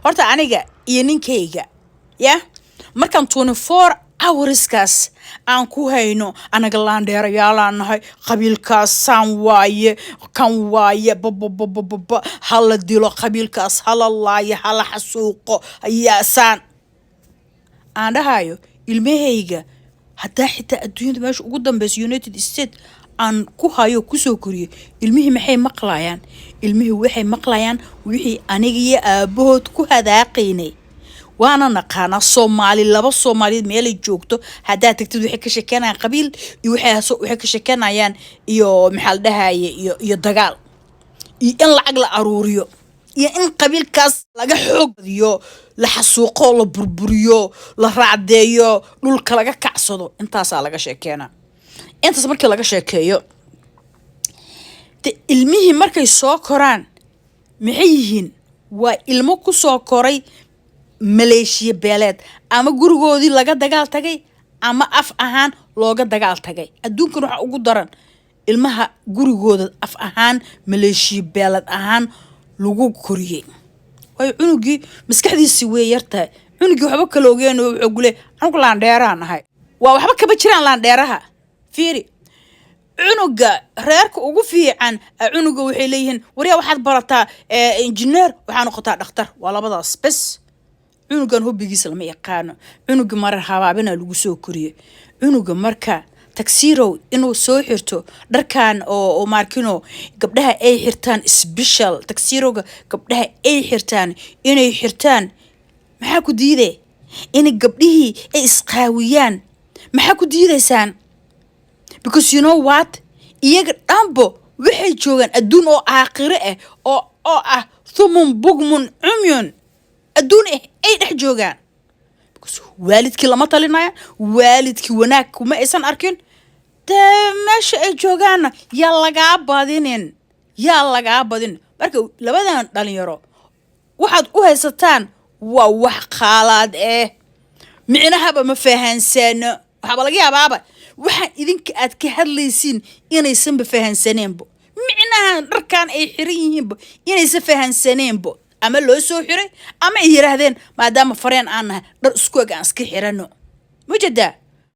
Horta aniga iyo ninkayga ya markaan 24 hourskaas aan ku hayno, anaga laandheerayaalaan nahay, qabiilkaas saan waaye, kan waaye, babababababa, hala dilo qabiilkaas, hala laayo, hala xasuuqo, ayaa saan aan dhahayo. Ilmahayga haddaa xitaa adduunyada meesha ugu dambeysa, United States, aan ku hayo, kusoo koriyo, ilmihii maxay maqlayaan? Ilmihii waxay maqlayaan wixii aniga iyo aabahood ku hadaaqaynay. Waana naqaanaa Soomaali, laba Soomaaliyeed meelay joogto haddaad tagtid, waxay ka sheekeynayaan qabiil iyo waxay ka sheekeynayaan iyo maxaa la dhahaye iyo dagaal iyo in lacag la aruuriyo iyo in qabiilkaas laga xoog badiyo, la xasuuqo, la burburiyo, la raacdeeyo, dhulka laga kacsado. Intaasaa laga sheekeynaa. Intaas markii laga sheekeeyo de, ilmihii markay soo koraan maxay yihiin? Waa ilmo ku soo koray maleeshiya beeleed, ama gurigoodii laga dagaal tagay ama af ahaan looga dagaal tagay. Adduunkan waxaa ugu daran ilmaha gurigooda af ahaan, maleeshiya beeleed ahaan lagu koriyey, waayo cunugii maskaxdiisi way yartahay. Cunugii waxba kala ogeen, wuxuu gule anugu laandheeraan ahay. Waa waxba kama jiraan laandheeraha. Fiiri, cunuga reerka ugu fiican, cunuga waxay leeyihiin, "Waryaa, waxaad barataa engineer, waxaa noqotaa dhakhtar." Waa labadaas bes. Cunugan hobbigiisa lama yaqaano. Cunuga marar habaabina lagu soo koriyey. Cunuga marka tuxedo inuu soo xirto, dharkan oo maarkino gabdhaha ay xirtaan, special tuxedoga gabdhaha ay xirtaan inay xirtaan, maxaa ku diiday? Inay gabdhihii ay isqaawiyaan, maxaa ku diidaysaan? Because you know what, iyaga dhanbo waxay joogaan adduun oo aakhiro ah, oo ah ثم بكم عمي, adduun ah ay dhex joogaan, because waalidkii lama talinaya, waalidkii wanaag kuma aysan arkin. Dee meesha ay joogaanna yaa lagaa badinin, yaa lagaa badinin. Marka labadan dhalinyaro waxaad u haysataan waa wax qaalaad eh, micnahaba ma fahansano. Waxaaba laga yaabaaba waxaan idinka aad ka hadlaysiin inaysanba fahansaneenbo, micnahan dharkan ay xiran yihiinba inaysan fahansaneenbo, ama loo soo xiray ama ay yiraahdeen, maadaama fareen aan nahay, dhar isku eg aan iska xirano. Mujadaa.